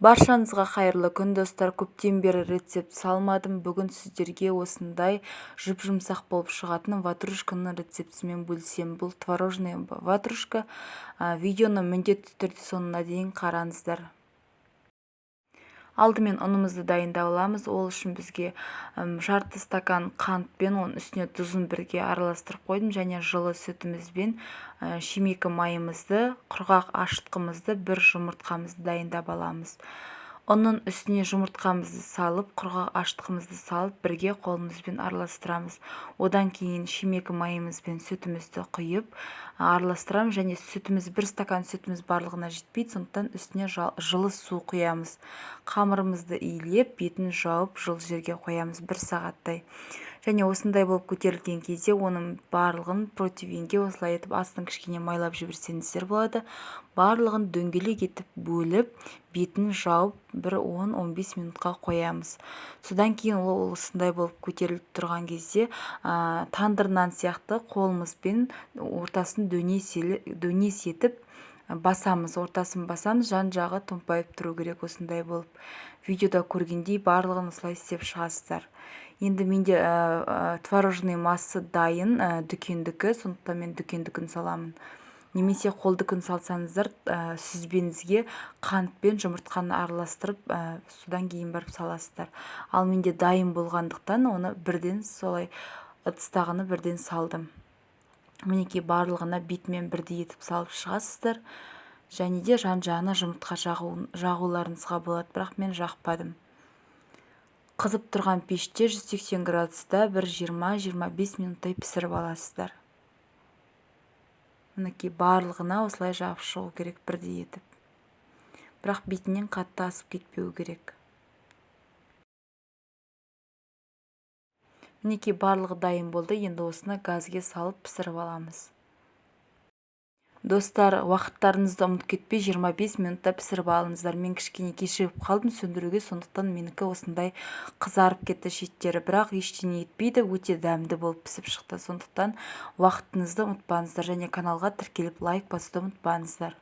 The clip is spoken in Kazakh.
Баршаңызға қайырлы күн, достар! Көптен бері рецепт салмадым. Бүгін сіздерге осындай жұп-жұмсақ болып шығатын ватрушканың рецептісімен бөлісемін. Бұл творожный ватрушка. Видеоны міндетті түрде соңына дейін қараңыздар. Алдымен ұнымызды дайындап аламыз. Ол үшін бізге жарты стакан қант пен оның үстіне тұзын бірге араластырып қойдым және жылы сүтімізбен шемекі майымызды, құрғақ ашытқымызды, бір жұмыртқамызды дайындап аламыз. Ұнның үстіне жұмыртқамызды салып, құрғақ ашытқымызды салып, бірге қолымызбен араластырамыз. Одан кейін шемекі майымыз бен сүтімізді құйып араластырамыз. Және сүтіміз, бір стакан сүтіміз барлығына жетпейді, сондықтан үстіне жылы су құямыз. Қамырымызды илеп, бетін жауып, жылы жерге қоямыз бір сағаттай. Және осындай болып көтерілген кезде оның барлығын противеньге осылай етіп астын кішкене майлап жіберсеңіздер болады. Барлығын дөңгелек етіп бөліп, бетін жауып, бір 10-15 минутқа қоямыз. Содан кейін ол осындай болып көтеріліп тұрған кезде тандыр нан сияқты қолымызбен ортасын дөңес етіп басамыз. Ортасын басамыз, жан-жағы томпайып тұру керек осындай болып. Видеода көргендей барлығын осылай істеп шығасыздар. Енді менде творожный масса дайын, дүкендікі, сондықтан мен дүкендікін саламын. Немесе қолдікін салсаңыздар, сүзбеңізге қант пен жұмыртқаны араластырып, содан кейін барып саласыздар. Ал менде дайын болғандықтан, оны бірден солай ыдыстағыны бірден салдым. Мінекей, барлығына бетімен бірдей етіп салып шығасыздар. Және де жан-жағына жұмыртқа жағуларыңызға болады, бірақ мен жақпадым. Қызып тұрған пеште 180 градуста бір 20-25 минуттай пісіріп аласыздар. Мінекей, барлығына осылай жағып шығу керек бірдей етіп. Бірақ бетінен қатты асып кетпеу керек. Мінекей, барлығы дайын болды. Енді осыны газге салып пісіріп аламыз. Достар, уақыттарыңызды ұмытып кетпей, 25 минутта пісіріп алыңыздар. Мен кішкене кешігіп қалдым сөндіруге, сондықтан менікі осындай қызарып кетті шеттері. Бірақ ештеңе етпейді, өте дәмді болып пісіп шықты. Сондықтан уақытыңызды ұмытпаңыздар және каналға тіркеліп, лайк басуды ұмытпаңыздар.